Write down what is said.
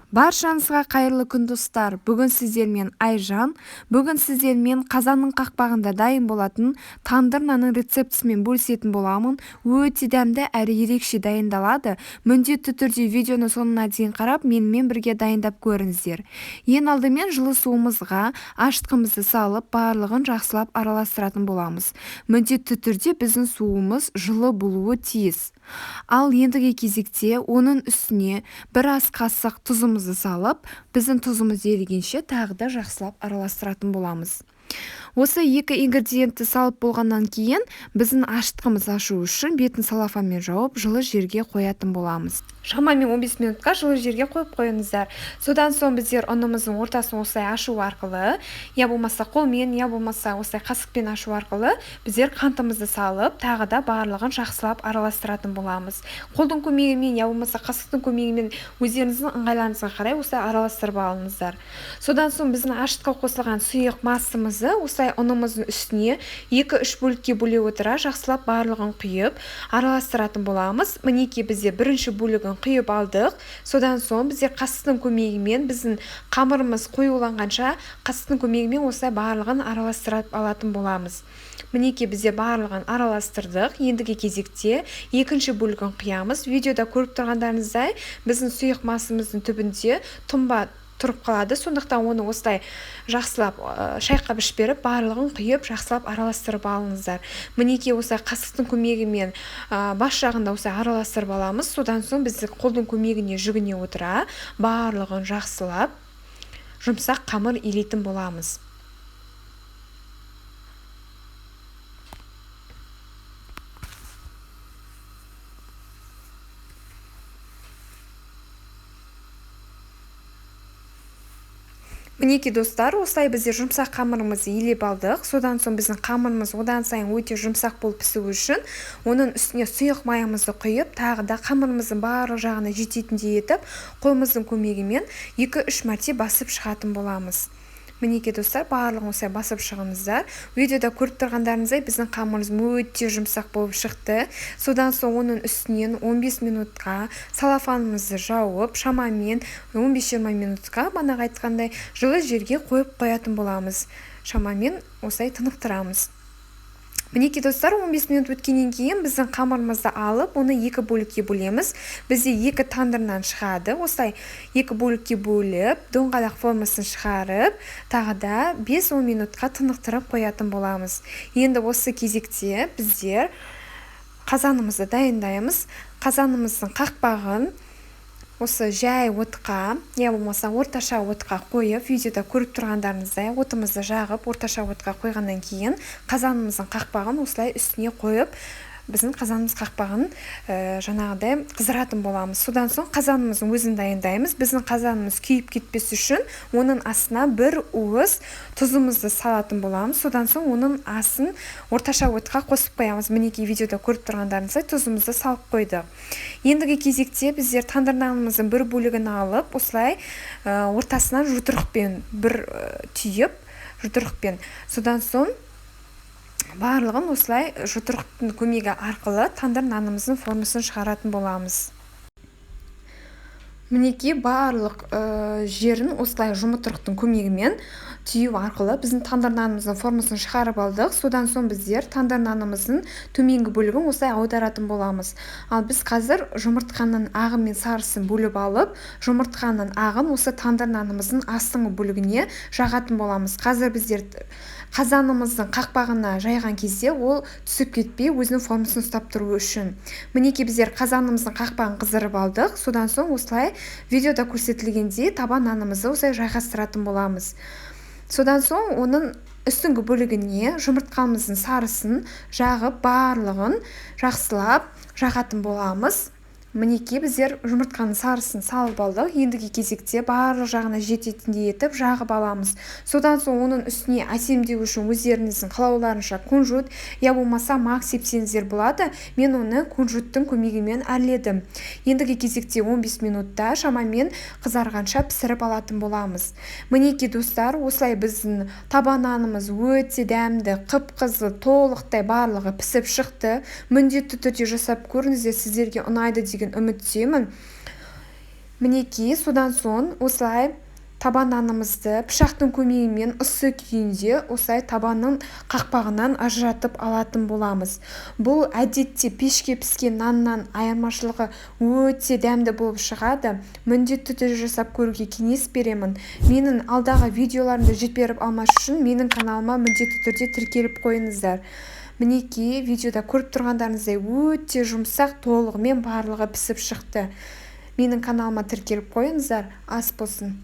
Баршаңызға қайырлы күн, достар! Бүгін сіздермен Айжан. Бүгін сіздермен қазанның қақпағында дайын болатын тандыр нанның рецептісімен бөлісетін боламын. Өте дәмді әрі ерекше дайындалады. Міндетті түрде видеоны соңына дейін қарап, менімен бірге дайындап көріңіздер. Ең алдымен жылы суымызға ашытқымызды салып, барлығын жақсылап араластыратын боламыз. Міндетті түрде біздің суымыз жылы болуы тиіс. Ал ендігі кезекте оның үстіне бір ас қасық тұзымызды салып, біздің тұзымыз ерігенше тағы да жақсылап араластыратын боламыз. Осы екі ингредиентті салып болғаннан кейін біздің ашытқымыз ашу үшін бетін салафанмен жауып, жылы жерге қоятын боламыз. Шамамен 15 минутқа жылы жерге қойып қойыңыздар. Содан соң біздер ұнымыздың ортасын осылай ашу арқылы, я болмаса қолмен, я болмаса осылай қасықпен ашу арқылы біздер қантымызды салып, тағы да барлығын жақсылап араластыратын боламыз. Қолдың көмегімен, я болмаса қасықтың көмегімен өздеріңіздің ыңғайларыңызға қарай осылай араластырып алыңыздар. Содан соң біздің ашытқы қосылған сұйық массамызды осылай ұнымыздың үстіне 2-3 бөлікке бөле отыра жақсылап барлығын құйып араластыратын боламыз. Мінекей бізде бірінші бөлігін құйып алдық. Содан соң бізде қасықтың көмегімен біздің қамырымыз қоюланғанша қасықтың көмегімен осылай барлығын араластырып алатын боламыз. Мінекей бізде барлығын араластырдық. Ендігі кезекте екінші бөлігін құямыз. Видеода көріп тұрғандарыңыздай біздің сұйық массамыздың түбінде тұнба тұрып қалады. Сондықтан оны осылай жақсылап шайқап жіберіп, барлығын құйып, жақсылап араластырып алыңыздар. Мінекей осылай қасықтың көмегімен бас жағында осылай араластырып аламыз. Содан соң біз қолдың көмегіне жүгіне отыра барлығын жақсылап жұмсақ қамыр илейтін боламыз. Мінекей достар, осылай біздер жұмсақ қамырымызды илеп алдық. Содан соң біздің қамырымыз одан сайын өте жұмсақ болып пісу үшін оның үстіне сұйық майымызды құйып, тағы да қамырымыздың барлық жағына жететіндей етіп, қолымыздың көмегімен 2-3 мәрте басып шығатын боламыз. Мінекей достар, барлығын осылай басып шығыңыздар. Видеода көріп тұрғандарыңыздай біздің қамырымыз өте жұмсақ болып шықты. Содан соң оның үстінен 15 минутқа салафанымызды жауып, шамамен 15-20 минутқа бағанағы айтқандай жылы жерге қойып қоятын боламыз. Шамамен осылай тынықтырамыз. Мінекей достар, 15 минут өткеннен кейін біздің қамырымызды алып, оны екі бөлікке бөлеміз. Бізде екі тандырдан шығады. Осылай екі бөлікке бөліп, доңғалақ формасын шығарып, тағы да 5-10 минутқа тынықтырып қоятын боламыз. Енді осы кезекте біздер қазанымызды дайындаймыз. Қазанымыздың қақпағын осы жай отқа, я болмаса орташа отқа қойып, видеода көріп тұрғандарыңыздай отымызды жағып, орташа отқа қойғаннан кейін қазанымыздың қақпағын осылай үстіне қойып, біздің қазанымыз қақпағын жаңағыдай қыздыратын боламыз. Содан соң қазанымыздың өзін дайындаймыз. Біздің қазанымыз күйіп кетпес үшін оның астына бір уыс тұзымызды салатын боламыз. Содан соң оның асын орташа отқа қосып қоямыз. Мінекей видеода көріп тұрғандарыңыздай тұзымызды салып қойдық. Ендігі кезекте біздер тандыр нанымыздың бір бөлігін алып, осылай ортасынан жұдырықпен бір түйіп, жұдырықпен. Содан соң барлығын осылай жұдырықтың көмегі арқылы тандыр нанымыздың формасын шығаратын боламыз. Мінекей барлық жерін осылай жұмыртықтың көмегімен түю арқылы біздің тандыр нанымыздың формасын шығарып алдық. Содан соң біздер тандыр нанымыздың төменгі бөлігін осылай аударатын боламыз. Ал біз қазір жұмыртқаның ағы мен сарысын бөліп алып, жұмыртқаның ағын осы тандыр нанымыздың астыңғы бөлігіне жағатын боламыз. Қазір біздер қазанымыздың қақпағына жайған кезде ол түсіп кетпей өзінің формасын ұстап тұру үшін. Мінекей біздер қазанымыздың қақпағын қыздырып алдық. Содан соң осылай видеода көрсетілгендей таба нанымызды осылай жайғастыратын боламыз. Содан соң оның үстіңгі бөлігіне жұмыртқамыздың сарысын жағып, барлығын жақсылап жағатын боламыз. Мінекей біздер жұмыртқаның сарысын салып алдық. Ендігі кезекте барлық жағына жететіндей етіп жағып аламыз. Содан соң оның үстіне әсемдеу үшін өздеріңіздің қалауларынша кунжут, я болмаса мак сепсеңіздер болады. Мен оны кунжуттың көмегімен әрледім. Ендігі кезекте 15 минутта шамамен қызарғанша пісіріп алатын боламыз. Мінекей достар, осылай біздің таба нанымыз өте дәмді, қып-қызыл, толықтай барлығы пісіп шықты. Міндетті түрде жасап көріңіздер, сіздерге ұнайды деген үміттемін. Мінекей, содан соң осылай таба нанымызды пышақтың көмегімен ыссы күйінде осылай табанның қақпағынан ажыратып алатын боламыз. Бұл әдетте пешке піскен наннан айырмашылығы өте дәмді болып шығады. Міндетті түрде жасап көруге кеңес беремін. Менің алдағы видеоларымды жіберіп алмас үшін менің каналыма міндетті түрде тіркеліп қойыңыздар. Мінекей, видеода көріп тұрғандарыңыздай, өте жұмсақ, толығымен барлығы пісіп шықты. Менің каналыма тіркеліп қойыңыздар. Ас болсын!